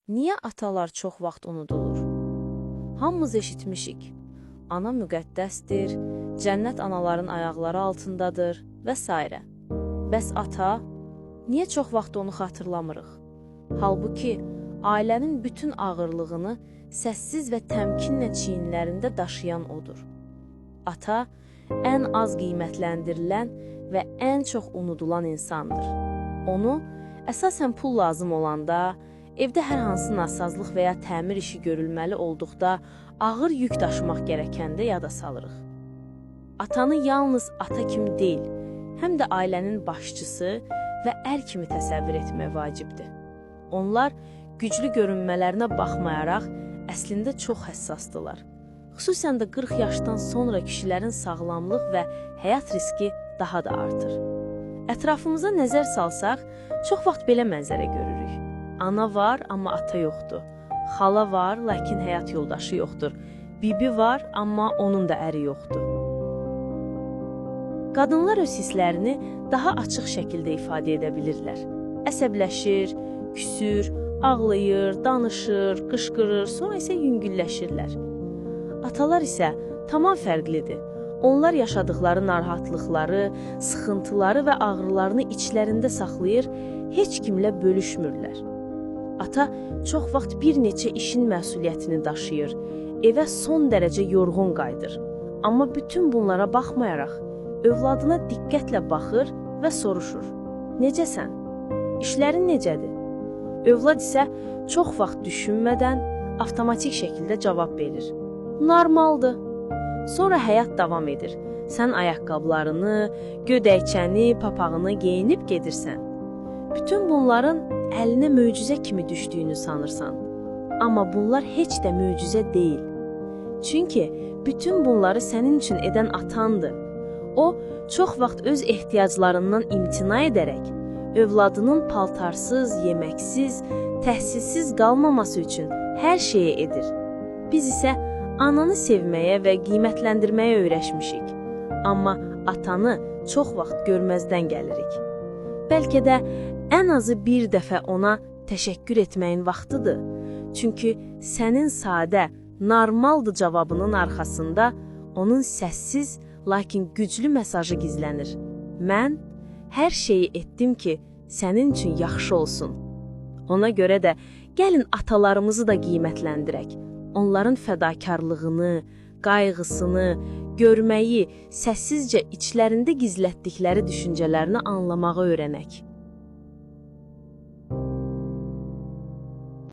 Niyə atalar çox vaxt unudulur? Hamımız eşitmişik. Ana müqəddəsdir, cənnət anaların ayaqları altındadır və sairə. Bəs ata? Niyə çox vaxt onu xatırlamırıq? Halbuki ailənin bütün ağırlığını səssiz və təmkinlə çiyinlərində daşıyan odur. Ata ən az qiymətləndirilən və ən çox unudulan insandır. Onu əsasən pul lazım olanda, evdə hər hansı nasazlıq və ya təmir işi görülməli olduqda, ağır yük daşımaq gərəkəndə yada salırıq. Atanı yalnız ata kimi deyil, həm də ailənin başçısı və ər kimi təsəvvür etmək vacibdir. Onlar güclü görünmələrinə baxmayaraq əslində çox həssasdılar. Xüsusən də 40 yaşdan sonra kişilərin sağlamlıq və həyat riski daha da artır. Ətrafımıza nəzər salsaq, çox vaxt belə mənzərə görürük. Ana var, amma ata yoxdur. Xala var, lakin həyat yoldaşı yoxdur. Bibi var, amma onun da əri yoxdur. Qadınlar öz hisslərini daha açıq şəkildə ifadə edə bilirlər. Əsəbləşir, küsür, ağlayır, danışır, qışqırır, sonra isə yüngülləşirlər. Atalar isə tamam fərqlidir. Onlar yaşadıkları narahatlıqları, sıxıntıları və ağrılarını içlərində saxlayır, heç kimlə bölüşmürlər. Ata çox vaxt bir neçə işin məsuliyyətini daşıyır, evə son dərəcə yorğun qayıdır. Amma bütün bunlara baxmayaraq, övladına diqqətlə baxır və soruşur: "Necəsən? İşlərin necədir?" Övlad isə çox vaxt düşünmədən avtomatik şəkildə cavab verir: "Normaldır." Sonra həyat davam edir. Sən ayaqqabılarını, gödəkçəni, papağını geyinib gedirsən. Bütün bunların əlinə möcüzə kimi düşdüyünü sanırsan. Amma bunlar heç də möcüzə deyil. Çünki bütün bunları sənin üçün edən atandır. O, çox vaxt öz ehtiyaclarından imtina edərək, övladının paltarsız, yeməksiz, təhsilsiz qalmaması üçün hər şeyi edir. Biz isə ananı sevməyə və qiymətləndirməyə öyrəşmişik. Amma atanı çox vaxt görməzdən gəlirik. Bəlkə də ən azı bir dəfə ona təşəkkür etməyin vaxtıdır. Çünki sənin sadə, normaldır cavabının arxasında onun səssiz, lakin güclü mesajı gizlənir. Mən hər şeyi etdim ki, sənin üçün yaxşı olsun. Ona görə də gəlin atalarımızı da qiymətləndirək. Onların fədakarlığını, qayğısını, görməyi, səssizcə içlərində gizlətdikləri düşüncələrini anlamağı öyrənək.